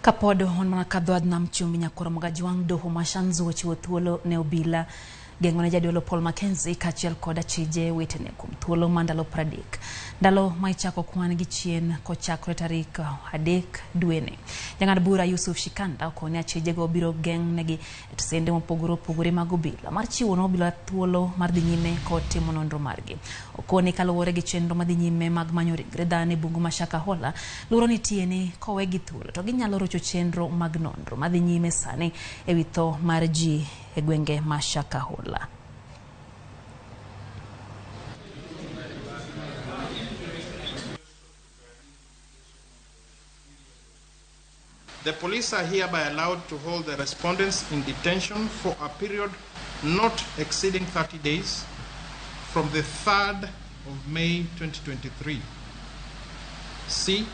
Kapod wan mana ka dhowadh nam chumbi nyakwar Mogajwang' doho ma Shanzu ochiwo thuolo ne obila geng'o ne jadolo Paul Mackenzie kaachiel kod achije wetene kuom thuolo ma ndalo 30. Ndalo ma ichako kwan gi chien kochakore tarik 3 dweni. Jang'ad bura Yusuf Shikanda okone achijego biro geng'negi e tesende mopogore opogore mag obila mar chiwo ne obila thuolo mar dhi nyime kod timo nonro margi. Okone kaluwore gi chenro madhi nyime mag manyo ringre dhano e bungu ma Shakahola, luoro nitie ni kowegi thuolo to ginyalo rocho chenro mag nonro madhi nyime sani e wi tho mar ji e gwenge ma Shakahola. The police are hereby allowed to hold the respondents in detention for a period not exceeding 30 days from the 3rd of May 2023. C.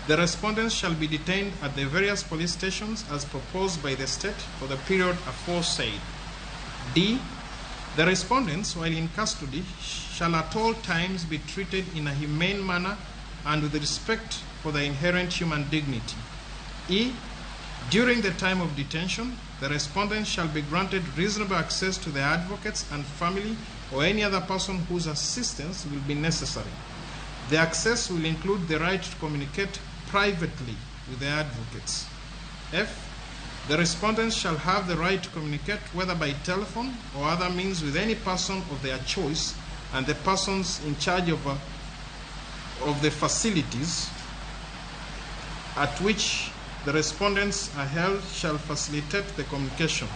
The respondents shall be detained at the various police stations as proposed by the state for the period aforesaid. D. The respondents, while in custody, shall at all times be treated in a humane manner and with respect for their inherent human dignity. E. During the time of detention, the respondents shall be granted reasonable access to their advocates and family or any other person whose assistance will be necessary. The access will include the right to communicate privately with their advocates. F. The respondents shall have the right to communicate whether by telephone or other means with any person of their choice and the persons in charge of the facilities at which the respondents are held shall facilitate the communication.